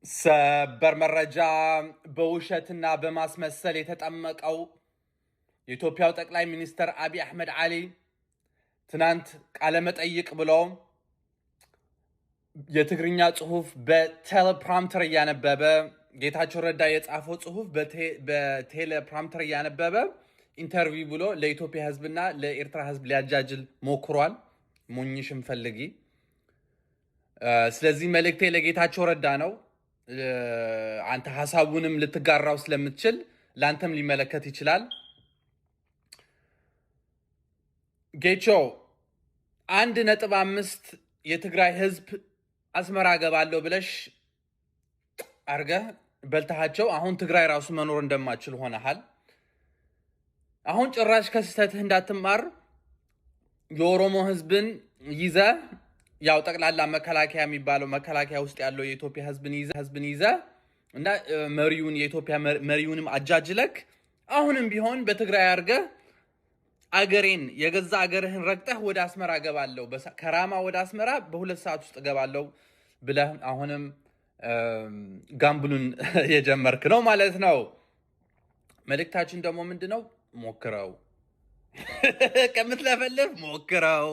ሰበር መረጃ። በውሸትና በማስመሰል የተጠመቀው የኢትዮጵያው ጠቅላይ ሚኒስትር አብይ አሕመድ ዓሊ ትናንት ቃለመጠይቅ ብሎ የትግርኛ ጽሁፍ በ teleprompter እያነበበ፣ ጌታቸው ረዳ የጻፈው ጽሁፍ በ teleprompter እያነበበ interview ብሎ ለኢትዮጵያ ሕዝብና ለኤርትራ ሕዝብ ሊያጃጅል ሞክሯል። ሞኝሽን ፈልጊ። ስለዚህ መልእክቴ ለጌታቸው ረዳ ነው። አንተ ሀሳቡንም ልትጋራው ስለምትችል ለአንተም ሊመለከት ይችላል። ጌቾ፣ 1.5 የትግራይ ህዝብ አስመራ ገባለሁ ብለሽ አርገህ በልተሃቸው አሁን ትግራይ ራሱ መኖር እንደማችል ሆነሃል። አሁን ጭራሽ ከስህተትህ እንዳትማር የኦሮሞ ህዝብን ይዘህ፣ ያው ጠቅላላ መከላከያ የሚባለው መከላከያ ውስጥ ያለው የኢትዮጵያ ህዝብን ይዘህ እና መሪውን የኢትዮጵያ መሪውንም አጃጅለክ አሁንም ቢሆን በትግራይ አድርገህ አገሬን፣ የገዛ አገርህን ረግጠህ ወደ አስመራ ገባለሁ፣ ከራማ ወደ አስመራ በ2 ሰዓት ውስጥ እገባለሁ ብለህ አሁንም gamble ኡን የጀመርክ ነው ማለት ነው። መልእክታችን ደግሞ ምንድን ነው? ሞክረው፣ ከምትለፈልፍ ሞክረው፣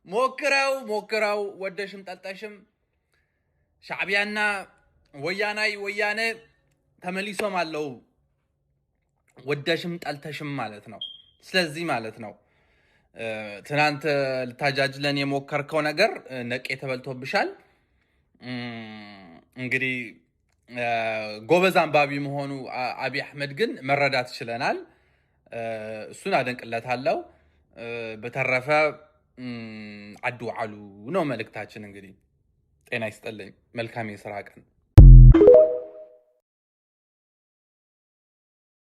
ሞክረው፣ ሞክረው። ወደሽም ጠልጠሽም ሻዕቢያና ወያናይ ወያኔ ተመሊሶም አለው፣ ወደሽም ጠልተሽም ማለት ነው። ስለዚህ ማለት ነው ትናንት ልታጃጅለን የሞከርከው ነገር ነቄ ተበልቶብሻል። እንግዲህ ጎበዝ አንባቢ መሆኑ አብይ አሕመድ ግን መረዳት ችለናል። እሱን አደንቅለታለሁ። በተረፈ ዓዲ ዋዓሉ ነው መልእክታችን። እንግዲህ ጤና ይስጥልኝ። መልካም የስራ ቀን።